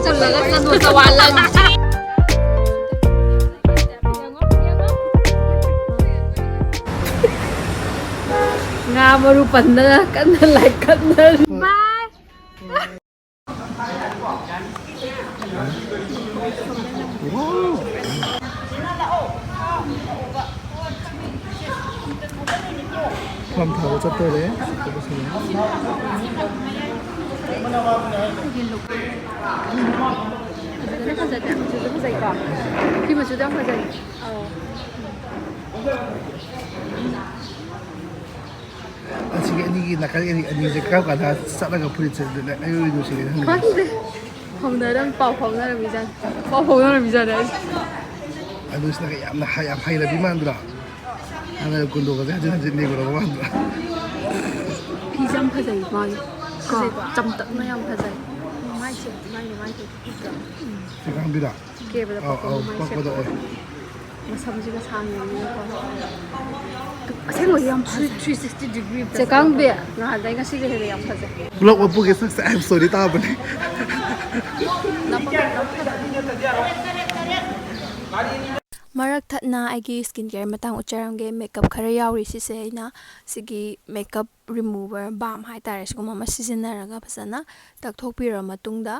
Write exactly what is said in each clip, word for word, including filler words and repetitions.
ꯆꯠꯂꯒ ꯆꯠꯂꯣ, ꯆꯋꯥ ꯂꯪ꯫ ꯉꯥ ꯃꯔꯨ ꯄꯟꯗꯅ ꯀꯟꯅ ꯂꯥꯏꯀꯠꯅꯔꯤ꯫ ꯐꯝ ꯊꯥꯕ ꯆꯠꯇꯣꯔꯦ꯫ ꯐꯤ ꯃꯆꯨꯗꯣ ꯌꯥꯝ ꯐꯖꯩ꯫ ꯑꯁꯤꯒꯤ ꯑꯅꯤꯒꯤ ꯅꯥꯀꯟ ꯑꯅꯤ, ꯑꯅꯤꯁꯦ ꯀꯔꯝ ꯀꯥꯟꯗ ꯆꯠꯂꯒ ꯐꯨꯔꯤꯠꯁꯦ ꯑꯩ ꯑꯣꯏꯅ ꯅꯨꯡꯁꯤꯒꯦ ꯈꯪꯗꯦ꯫ ꯈꯪꯗꯦ꯫ ꯐꯥꯎꯅꯔꯝ-, ꯄꯥꯎ ꯐꯥꯎꯅꯔꯝꯃꯤꯖꯥꯠꯅꯤ꯫ ꯄꯥꯎ ꯐꯥꯎꯅꯔꯝꯃꯤꯖꯥꯠꯅꯤ ꯍꯥꯏꯁꯦ꯫ ꯑꯗꯨꯁꯤꯅ ꯌꯥꯝꯅ ꯍꯩ-, ꯌꯥꯝ ꯍꯩꯔꯕꯤ ꯃꯥꯟꯗ꯭ꯔꯣ? ꯑꯗ ꯀꯨꯟꯗꯣꯛꯀꯁꯦ ꯍꯟꯖꯤꯟ ꯍꯟꯖꯤꯟ ꯌꯦꯡꯉꯨꯔꯕ ꯃꯥꯟꯗ꯭ꯔꯣ? ꯐꯤꯁꯦ ꯌꯥꯝ ꯐꯖꯩ ꯃꯥꯒꯤ꯫ ꯐꯖꯩꯀꯣ? ꯆꯝꯇꯛꯅ ꯌꯥꯝ ꯐꯖꯩ꯫ ꯃꯥꯏꯁꯦ, ꯃꯥꯏ, ꯃꯥꯏꯁꯦ ꯐꯖꯩ꯫ ꯆꯦ ꯀꯥꯡꯕꯤꯗꯣ? ꯀꯦꯕꯗ ꯑꯧ, ꯄꯛꯄ ꯑꯧ, ꯃꯥꯏ ꯄꯛꯄꯗꯣ ꯁꯦꯠꯄꯗꯣ꯫ ꯑꯣꯏ꯫ ꯃꯁꯝꯁꯤꯒ ꯁꯥꯡꯉꯕꯅꯤꯅꯀꯣ꯫ ꯑꯁꯦꯡꯕꯗꯤ ꯌꯥꯝ ꯐꯖꯩ꯫ ꯊ꯭ꯔꯤ ꯁꯤꯛꯁꯇꯤ ꯗꯤꯒ꯭ꯔꯤ ꯆꯦ ꯀꯥꯡꯕꯤ꯫ ꯅꯍꯥꯟꯗꯩ ꯉꯁꯤꯒ ꯍꯦꯟꯅ ꯌꯥꯝ ꯐꯖꯩ꯫ ꯄꯨꯂꯞ ꯑꯣꯠꯄꯨꯒꯦ ꯁꯛꯁꯦ, I am sorry ꯇꯥꯕꯅꯦ꯫ ꯃꯔꯛ ꯊꯠꯅ ꯑꯩꯒꯤ skin care ꯃꯇꯥꯡ ꯎꯠꯆꯔꯝꯒꯦ꯫ Makeup ꯈꯔ ꯌꯥꯎꯔꯤ ꯁꯤꯁꯦ ꯑꯩꯅ ꯁꯤꯒꯤ makeup remover balm ꯍꯥꯏꯇꯥꯔꯦ, ꯁꯤꯒꯨꯝꯕ ꯑꯃ ꯁꯤꯖꯤꯟꯅꯔꯒ ꯐꯖꯅ ꯇꯛꯊꯣꯛꯄꯤꯔꯕ ꯃꯇꯨꯡꯗ,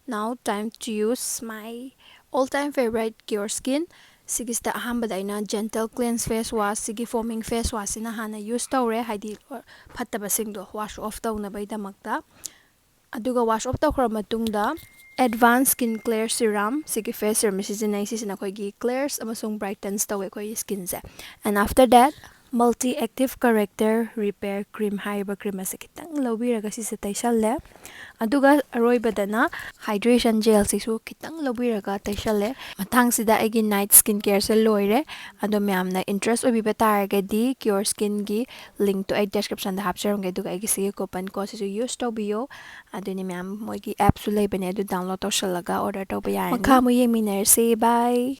now time to use my all time favorite Cure Skin꯫ ꯁꯤꯒꯤꯁꯤꯗ ꯑꯍꯥꯟꯕꯗ ꯑꯩꯅ Gentle Cleanse Face Wash, ꯁꯤꯒꯤ foaming face wash ꯁꯤꯅ ꯍꯥꯟꯅ use ꯇꯧꯔꯦ, ꯍꯥꯏꯗꯤ ꯐꯠꯇꯕꯁꯤꯡꯗꯣ wash off ꯇꯧꯅꯕꯒꯤꯗꯃꯛꯇ꯫ ꯑꯗꯨꯒ wash off ꯇꯧꯈ꯭ꯔ ꯃꯇꯨꯡꯗ Advanced Skin Clear Serum, ꯁꯤꯒꯤ face serum ꯁꯤꯖꯤꯟꯅꯩ꯫ ꯁꯤꯁꯤꯅ ꯑꯩꯈꯣꯏꯒꯤ clears ꯑꯃꯁꯨꯡ brightens ꯇꯧꯋꯦ ꯑꯩꯈꯣꯏꯒꯤ skin say. And after that, Multi Active Corrector Repair Cream ꯍꯥꯏꯔꯤꯕ cream ꯑꯁꯦ ꯈꯤꯇꯪ ꯂꯧꯕꯤꯔꯒ ꯁꯤꯁꯦ ꯇꯩꯁꯜꯂꯦ꯫ ꯑꯗꯨꯒ ꯑꯔꯣꯏꯕꯗꯅ hydration gel ꯁꯤꯁꯨ ꯈꯤꯇꯪ ꯂꯧꯕꯤꯔꯒ ꯇꯩꯁꯜꯂꯦ꯫ ꯃꯊꯪꯁꯤꯗ ꯑꯩꯒꯤ night skin care ꯁꯦ ꯂꯣꯏꯔꯦ꯫ ꯑꯗꯣ ꯃꯌꯥꯝꯅ interest ꯑꯣꯏꯕꯤꯕ ꯇꯥꯔꯒꯗꯤ Cure Skin ꯒꯤ link ꯇꯣ ꯑꯩ description ꯗ ꯍꯥꯞꯆꯔꯝꯒꯦ, ꯑꯗꯨꯒ ꯑꯩꯒꯤ ꯁꯤꯒꯤ coupon code ꯁꯤꯁꯨ use ꯇꯧꯕꯤꯌꯣ꯫ ꯑꯗꯨꯅꯤ ꯃꯌꯥꯝ, ꯃꯣꯏꯒꯤ app ꯁꯨ ꯂꯩꯕꯅꯦ, ꯑꯗꯨ download ꯇꯧꯁꯜꯂꯒ order ꯇꯧꯕ ꯌꯥꯔꯅꯤ꯫ ꯃꯈꯥ ꯑꯃꯨꯛ ꯌꯦꯡꯃꯤꯟꯅꯔꯁꯦ꯫ Bye꯫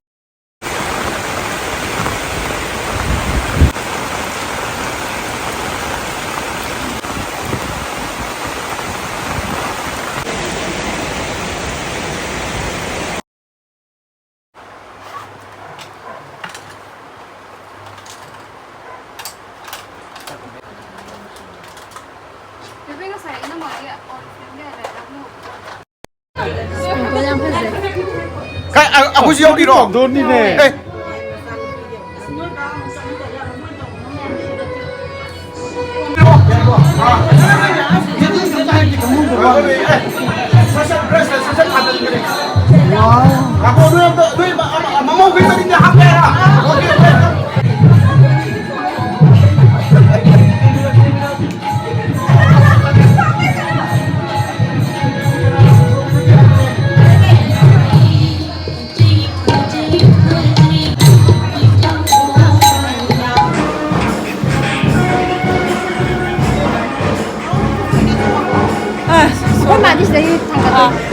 ꯌꯥꯎꯔꯤꯔꯣ? ꯗꯣꯟꯅꯤꯅꯦ꯫ ꯑꯦ꯫ ꯃꯃꯧꯒꯤ ꯃꯅꯤꯡꯗ ꯍꯥꯞꯄꯦ ꯍꯥꯏꯔ? ꯑ, ꯑꯩꯈꯣꯏ ꯃꯥꯗꯤ ꯁꯤꯗꯩ ꯊꯥꯡꯒꯠꯇꯣꯏꯅꯦ꯫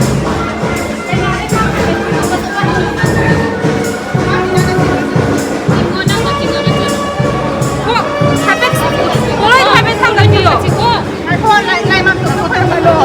ꯍꯥꯏꯐꯦꯠ, ꯄꯣꯂꯣꯏꯗꯣ ꯍꯥꯏꯐꯦꯠ ꯊꯥꯡꯒꯠꯄꯤꯌꯣ꯫ ꯉꯥꯏꯈꯣ, ꯂꯥꯏ, ꯂꯥꯏ ꯃꯥꯡꯒꯣꯜꯗꯣ ꯈꯔ ꯍꯜꯂꯣ꯫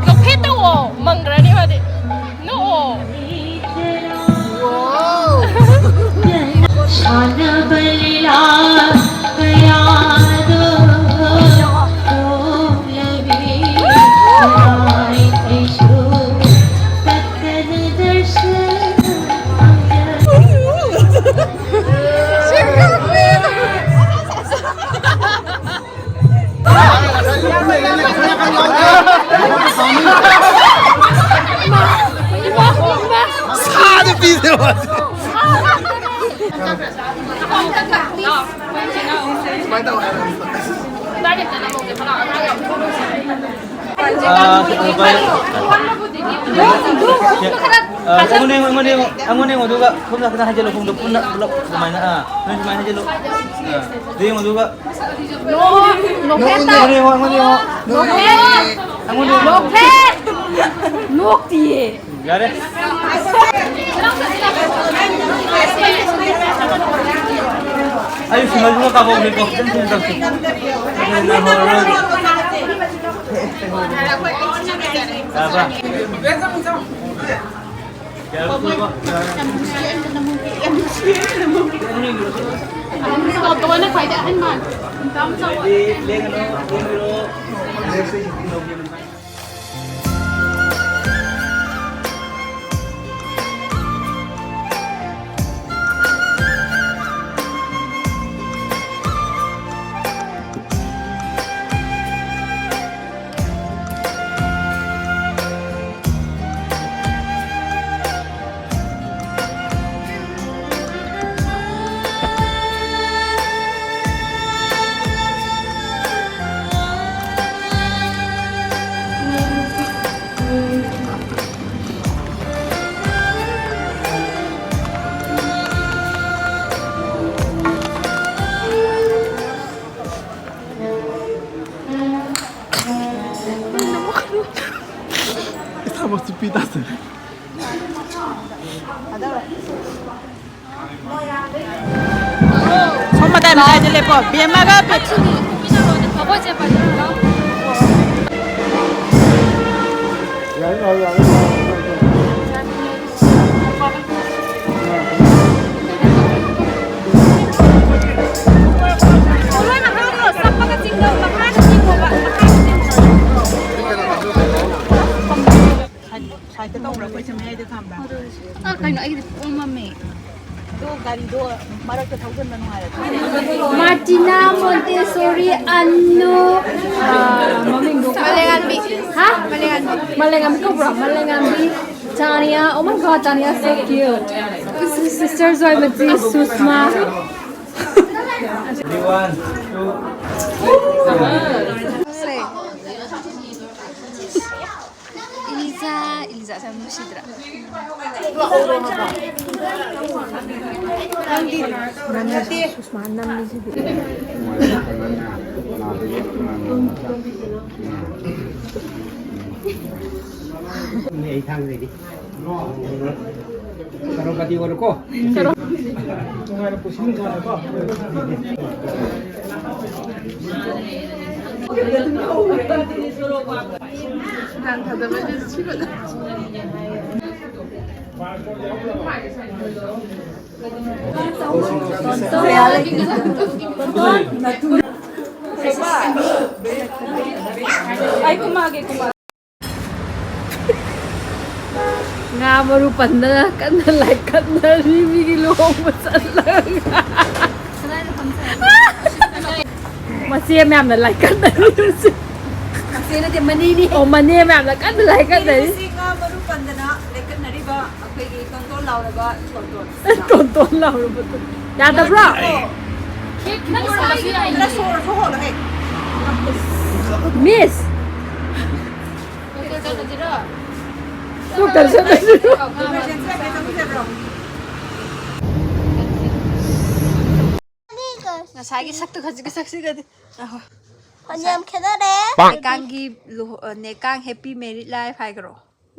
ꯅꯣꯛꯐꯦꯠ ꯇꯧꯑꯣ, ꯃꯪꯒ꯭ꯔꯅꯤ ꯃꯥꯗꯤ꯫ ꯅꯣꯛꯑꯣ꯫ ꯁꯥꯟꯅꯕ ꯂꯤꯂꯥ ꯀꯌꯥꯗꯣ ꯎꯠꯂꯕꯤ ꯂꯥꯏ ꯑꯩꯁꯨ ꯇꯠꯇꯅ ꯗꯔꯁꯅ ꯐꯪꯖ ꯁꯥꯗ ꯄꯤꯗꯦꯕ꯫ ꯁꯨꯃꯥꯏꯅ ꯇꯧ ꯍꯥꯏꯔꯣ꯫ ꯑꯥ, ꯀꯩꯅꯣ ꯄꯥꯏ-, ꯑꯥ, ꯑꯩꯉꯣꯟꯗ ꯌꯦꯡꯉꯣ, ꯑꯩꯉꯣꯟꯗ ꯌꯦꯡꯉꯣ, ꯑꯩꯉꯣꯟꯗ ꯌꯦꯡꯉꯣ, ꯑꯗꯨꯒ ꯁꯣꯝꯗ ꯈꯤꯇꯪ ꯍꯥꯏꯖꯤꯜꯂꯣ, ꯈꯣꯡꯗꯣ ꯄꯨꯟꯅ ꯄꯨꯂꯞ ꯑꯗꯨꯃꯥꯏꯅ, ꯑꯥ, ꯅꯣꯏ ꯁꯨꯃꯥꯏꯅ ꯍꯥꯏꯖꯤꯜꯂꯣ꯫ ꯑꯥ, ꯑꯗꯨ ꯌꯦꯡꯉꯣ, ꯑꯗꯨꯒ ꯅꯣꯛꯑꯣ꯫ ꯑꯩꯉꯣꯟꯗ ꯌꯦꯡꯉꯣ, ꯑꯩꯉꯣꯟꯗ ꯌꯦꯡꯉꯣ꯫ ꯅꯣꯛꯑꯣ꯫ ꯅꯣꯛꯐꯦꯠ! ꯅꯣꯛꯇꯤꯌꯦ꯫ ꯌꯥꯔꯦ꯫ ꯑꯩ ꯁꯤꯡꯍꯜꯂꯒ ꯀꯥꯞꯍꯧꯒꯦꯀꯣ꯫ ꯇꯥꯕ꯭ꯔꯥ? Estamos pitas. ꯁꯣꯝ ꯃꯇꯥꯏ ꯃꯇꯥꯏꯗ ꯂꯦꯞꯄꯣ꯫ ꯕꯦꯝꯃꯒ ꯄꯦ- ꯁꯥꯏꯗ ꯇꯧꯕ꯭ꯔꯥ? ꯑꯩꯈꯣꯏꯁꯦ ꯃꯌꯥꯏꯗ ꯊꯝꯕ꯭ꯔꯥ? ꯑ, ꯀꯩꯅꯣ, ꯑꯩꯒꯤꯗꯤ ꯄꯨꯡꯃꯝꯃꯝꯃꯦ꯫ ꯑꯗꯣ ꯒꯥꯔꯤꯗꯣ ꯃꯔꯛꯇ ꯊꯧꯖꯤꯟꯕ ꯅꯨꯡꯉꯥꯏꯔꯗꯤ꯫ Martina Montessori, ꯑꯟꯅꯨ, ꯑ, ꯃꯃꯤꯡꯗꯣ ꯃꯂꯦꯉꯥꯟꯕꯤ꯫ ꯍꯥ? ꯃꯂꯦꯉꯥꯟꯕꯤ꯫ ꯃꯂꯦꯉꯥꯟꯕꯤ ꯀꯧꯕ꯭ꯔꯣ? ꯃꯂꯦꯉꯥꯟꯕꯤ, ꯆꯥꯅꯤꯌꯥ, oh my God, ꯆꯥꯅꯤꯌꯥ, so cute. This is sister ꯖꯣꯏꯃꯇꯤ, Sushma. Ready, one, two, three. ꯁꯦ꯫ ꯏꯁ꯫ ꯏꯂꯤꯖꯥꯁꯦ ꯌꯥꯝ ꯅꯨꯡꯁꯤꯗ꯭ꯔꯥ? ꯑꯩ ꯊꯥꯡꯗꯩꯗꯤ ꯀꯔꯣꯄꯇꯤ ꯑꯣꯏꯔꯣꯀꯣ꯫ ꯅꯨꯡꯉꯥꯏꯅ ꯄꯨꯁꯤꯟ ꯅꯨꯡꯉꯥꯏꯅꯀꯣ꯫ ꯉꯥ ꯃꯔꯨ ꯄꯟꯗꯅ ꯀꯟꯅ ꯂꯥꯏꯀꯠꯅꯔꯤ ꯃꯤꯒꯤ ꯂꯨꯍꯣꯡꯕ ꯆꯠꯂꯒ꯫ ꯃꯆꯦ ꯃꯌꯥꯝꯅ ꯂꯥꯏꯀꯠꯅꯔꯤ꯫ ꯃꯆꯦ ꯅꯠꯇꯦ, ꯃꯅꯦꯅꯤ꯫ ꯑꯣ, ꯃꯅꯦ ꯃꯌꯥꯝꯅ ꯀꯟꯅ ꯂꯥꯏꯀꯠꯅꯔꯤ꯫ ꯃꯁꯤ ꯉꯥ ꯃꯔꯨ ꯄꯟꯗꯅ ꯂꯥꯏꯀꯠꯅꯔꯤꯕ ꯑꯩꯈꯣꯏꯒꯤ ꯇꯣꯟꯇꯣꯟ ꯂꯥꯎꯔꯕ ꯇꯣꯟꯇꯣꯟ꯫ ꯇꯣꯟꯇꯣꯟ ꯂꯥꯎꯔꯕ ꯇꯣꯟ-, ꯌꯥꯗꯕ꯭ꯔꯣ? ꯈꯔ ꯁꯣꯔꯁꯨ ꯍꯣꯜꯂꯣꯍꯦ꯫ ꯃꯤꯁ! ꯗꯣꯛꯇꯔ ꯆꯠꯂꯁꯤꯔꯣ? ꯗꯣꯛꯇꯔ ꯆꯠꯂꯁꯤꯔꯣ? ꯉꯁꯥꯏꯒꯤ ꯁꯛꯇꯣ ꯍꯧꯖꯤꯛꯀꯤ ꯁꯛꯁꯤꯒꯗꯤ꯫ ꯑꯍꯣꯏ꯫ ꯐꯅꯌꯥꯝ ꯈꯦꯠꯅꯔꯦ꯫ ꯅꯦꯀꯥꯡꯒꯤ ꯂꯨꯍꯣ-, ꯑ, ꯅꯦꯀꯥꯡ happy married life ꯍꯥꯏꯈ꯭ꯔꯣ?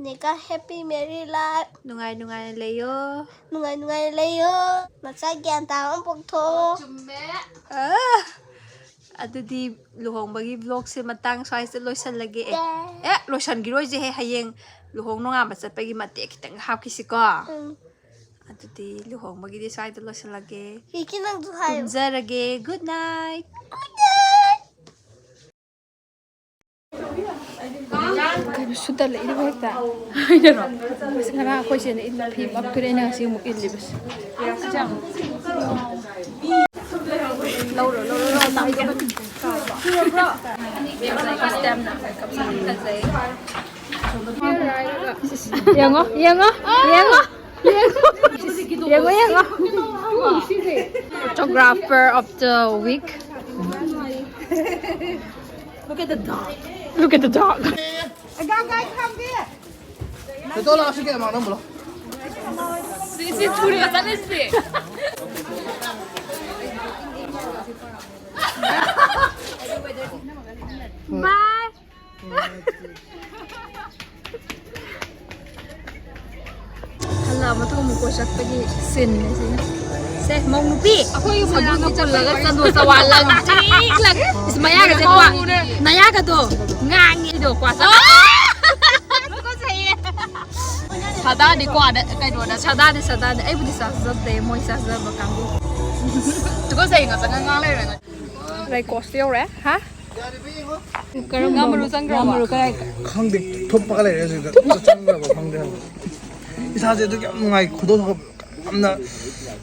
ꯅꯦꯀꯥ happy married life꯫ ꯅꯨꯡꯉꯥꯏ ꯅꯨꯡꯉꯥꯏꯅ ꯂꯩꯌꯣ꯫ ꯅꯨꯡꯉꯥꯏ ꯅꯨꯡꯉꯥꯏꯅ ꯂꯩꯌꯣ꯫ ꯅꯆꯥ ꯒ꯭ꯌꯥꯟ ꯇꯥꯕ ꯑꯃ ꯄꯣꯛꯊꯣꯛꯑꯣ꯫ ꯆꯨꯝꯃꯦ꯫ ꯑ, ꯑꯗꯨꯗꯤ ꯂꯨꯍꯣꯡꯕꯒꯤ vlogꯁꯦ ꯃꯇꯥꯡ ꯁ꯭ꯋꯥꯏꯁꯤꯗ ꯂꯣꯏꯁꯜꯂꯒꯦ꯫ ꯑꯦ꯫ ꯑꯦ, ꯂꯣꯏꯁꯟꯈꯤꯔꯣꯏꯁꯦꯍꯦ, ꯍꯌꯦꯡ ꯂꯨꯍꯣꯡ ꯅꯣꯡꯉꯥꯟꯕ ꯆꯠꯄꯒꯤ ꯃꯇꯦꯛ ꯈꯤꯇꯪ ꯍꯥꯞꯈꯤꯁꯤꯀꯣ꯫ ꯎꯝ꯫ ꯑꯗꯨꯗꯤ ꯂꯨꯍꯣꯡꯕꯒꯤꯗꯤ ꯁ꯭ꯋꯥꯏꯗ ꯂꯣꯏꯁꯤꯜꯂꯒꯦ꯫ ꯄꯤꯀꯤ, ꯅꯪꯁꯨ ꯍꯥꯏꯌꯣ꯫ ꯇꯨꯝꯖꯔꯒꯦ꯫ Good night꯫ Good night꯫ ꯀꯩꯅꯣ ꯁꯨꯗꯠꯂꯛꯏꯗꯨꯕꯨ ꯍꯦꯛꯇ? ꯑꯩꯅꯔꯣ? ꯑꯁ, ꯉꯔꯥꯡ ꯑꯩꯈꯣꯏ ꯆꯦꯅ ꯏꯟꯕ ꯐꯤ ꯃꯛꯇꯨꯅꯦ ꯑꯩꯅ ꯉꯁꯤ ꯑꯃꯨꯛ ꯏꯜꯂꯤꯕꯁꯦ꯫ ꯂꯧꯔꯣ, ꯂꯧꯔꯣ, ꯂꯧꯔꯣ, ꯇꯥꯏꯗꯣ꯫ ꯌꯦꯡꯉꯣ, ꯌꯦꯡꯉꯣ, ꯌꯦꯡꯉꯣ, ꯌꯦꯡꯉꯣ, ꯌꯦꯡꯉꯣ꯫ Photographer of the week. Look at the dog. Look at the dog. A dog guy, come here. ꯅꯇꯣ ꯂꯥꯛꯑꯁꯤ ꯀꯩ ꯑꯃ ꯅꯪꯕꯨ ꯂꯥꯎ꯫ ꯁꯤ, ꯁꯤ ꯊꯨꯔꯒ ꯆꯠꯂꯁꯤ꯫ ꯕꯥꯏ꯫ ꯍꯜꯂꯛꯑ ꯃꯇꯨꯡ ꯑꯃꯨꯛ ꯀꯣꯏ ꯆꯠꯄꯒꯤ ꯁꯤꯟꯅꯦ ꯁꯤꯅ꯫ ꯁꯦ, ꯃꯧ ꯅꯨꯄꯤ꯫ ꯑꯩꯈꯣꯏꯒꯤ ꯁꯒꯨꯟꯗꯤ ꯃꯣꯏꯔꯥꯡꯗ ꯄꯨꯜꯂꯒ ꯆꯠꯄ ꯆꯟꯗꯣ ꯆꯋꯥ ꯂꯪ ꯆꯤꯛꯂꯪ꯫ ꯏꯁ, ꯃꯌꯥꯒꯁꯦ ꯀ꯭ꯋꯥ-, ꯃꯧꯅꯦ꯫ ꯅꯌꯥꯒꯗꯣ ꯉꯥꯡꯉꯦ ꯑꯩꯗꯣ ꯀ꯭ꯋꯥ ꯆꯥ-, ꯁꯥꯗꯥꯗꯤ ꯀ꯭ꯋꯥꯗ ꯀꯩꯅꯣꯗ ꯁꯥꯗꯥꯗꯤ, ꯁꯥꯗꯥꯗꯤ꯫ ꯑꯩꯕꯨꯗꯤ ꯆꯥꯖꯗꯦ, ꯃꯣꯏ ꯆꯥꯖꯕ ꯀꯥꯡꯕꯨ꯫ ꯇꯨꯀꯠꯆꯩ, ꯉꯥꯛꯇ ꯉꯥꯡ ꯂꯩꯔꯦ꯫ ꯂꯩꯀꯣꯁꯇ ꯌꯧꯔꯦ꯫ ꯍꯥ? ꯀꯔꯝꯕ? ꯉꯥ ꯃꯔꯨ ꯆꯪꯈ꯭ꯔꯕꯣ? ꯉꯥ ꯃꯔꯨ ꯀꯗꯥꯏꯗ? ꯈꯪꯗꯦ, ꯊꯨꯞꯄꯒ ꯂꯩꯔꯦ ꯍꯧꯖꯤꯛ꯫ ꯆꯪꯈ꯭ꯔꯕ ꯈꯪꯗꯦ ꯍꯥꯏꯕ꯫ ꯏꯁꯥꯁꯦ ꯑꯗꯨꯛ ꯌꯥꯝ ꯅꯨꯡꯉꯥꯏ, ꯈꯨꯗꯣꯜ ꯌꯥꯝꯅ,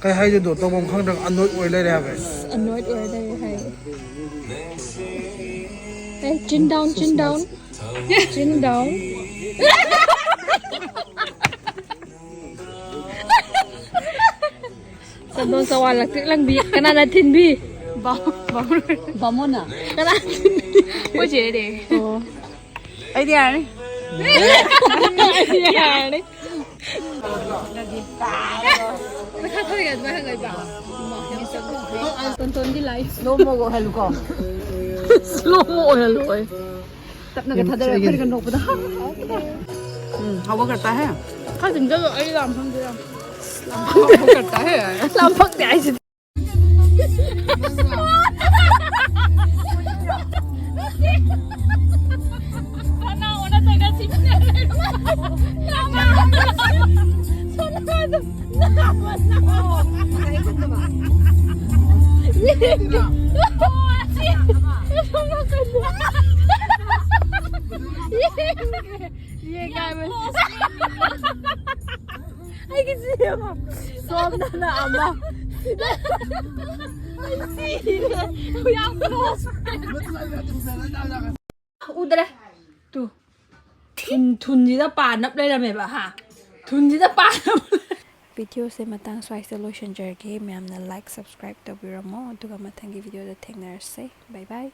ꯀꯩ ꯍꯥꯏꯗꯣꯏꯅꯣ, ꯇꯧꯐꯝ ꯈꯪꯗ꯭ꯔꯒ ꯑꯅꯣꯏ ꯑꯣꯏ ꯂꯩꯔꯦ ꯍꯥꯏꯕ꯫ ꯑꯁ, ꯑꯅꯣꯏ ꯑꯣꯏꯔ ꯂꯩꯔꯦ ꯍꯥꯏ꯫ Hey, chin down, chin down. Chin down. ꯆꯟꯗꯣꯟ ꯆꯋꯥ ꯂꯪꯇ꯭ꯔꯤꯛ ꯂꯪꯕꯤ꯫ ꯀꯅꯥꯅ ꯊꯤꯟꯕꯤ? ꯕꯥ-, ꯕꯥꯃꯣꯟ꯫ ꯕꯥꯃꯣꯟꯅ? ꯀꯅꯥ ꯊꯤꯟꯕꯤ? ꯑꯩꯈꯣꯏ ꯆꯦꯅꯦ꯫ ꯑꯣ꯫ ꯑꯩꯗꯤ ꯌꯥꯔꯅꯤ꯫ ꯌꯥꯔꯅꯤ꯫ ꯃꯈꯥ ꯊꯣꯛꯏꯒ ꯑꯗꯨꯃꯥꯏꯅ ꯍꯪꯉꯛꯏꯕ꯫ ꯇꯣꯟꯇꯣꯟꯒꯤ life꯫ Slow mo ꯑꯣꯏꯍꯜꯂꯨꯀꯣ꯫ Slow mo ꯑꯣꯏꯍꯜꯂꯨ ꯑꯣꯏ꯫ ꯇꯞꯅꯒ ꯊꯥꯗꯔꯒ ꯑꯩꯈꯣꯏꯅꯒ ꯅꯣꯛꯄꯗ꯫ ꯎꯝ, ꯍꯧꯒꯠꯈ꯭ꯔ ꯇꯥꯍꯦ꯫ ꯈꯔ ꯆꯪꯁꯤꯜꯂꯣ, ꯑꯩ ꯂꯥꯝ ꯐꯪꯗꯦ ꯌꯥꯝ꯫ ꯍꯧꯒꯠꯈ꯭ꯔ ꯇꯥꯍꯦ꯫ ꯂꯥꯝ ꯐꯪꯗꯦ ꯍꯥꯏꯁꯤꯗꯤ꯫ ꯁꯅꯥ ꯑꯣꯟꯅ ꯇꯩꯅ ꯁꯤꯕꯅꯦ꯫ ꯑꯩꯒꯤ ꯁꯤ ꯌꯦꯡꯉꯣ꯫ ꯁꯣꯝꯗꯅ ꯑꯃ꯫ ꯑꯩ ꯁꯤꯔꯦ꯫ ꯌꯥꯝ close friend꯫ ꯎꯗ꯭ꯔꯦ꯫ ꯇꯨ꯫ ꯊꯨꯟ, ꯊꯨꯟꯁꯤꯗ ꯄꯥ ꯅꯞ ꯂꯩꯔꯝꯃꯦꯕ, ꯍꯥ? ꯊꯨꯟꯁꯤꯗ ꯄꯥ ꯅꯞ ꯂꯩ-, videoꯁꯦ ꯃꯇꯥꯡ ꯁ꯭ꯋꯥꯏꯁꯤꯗ ꯂꯣꯏꯁꯤꯟꯖꯔꯒꯦ꯫ ꯃꯌꯥꯝꯅ like, subscribe ꯇꯧꯕꯤꯔꯝꯃꯣ꯫ ꯑꯗꯨꯒ ꯃꯊꯪꯒꯤ videoꯗ ꯊꯦꯡꯅꯔꯁꯦ꯫ Bye bye꯫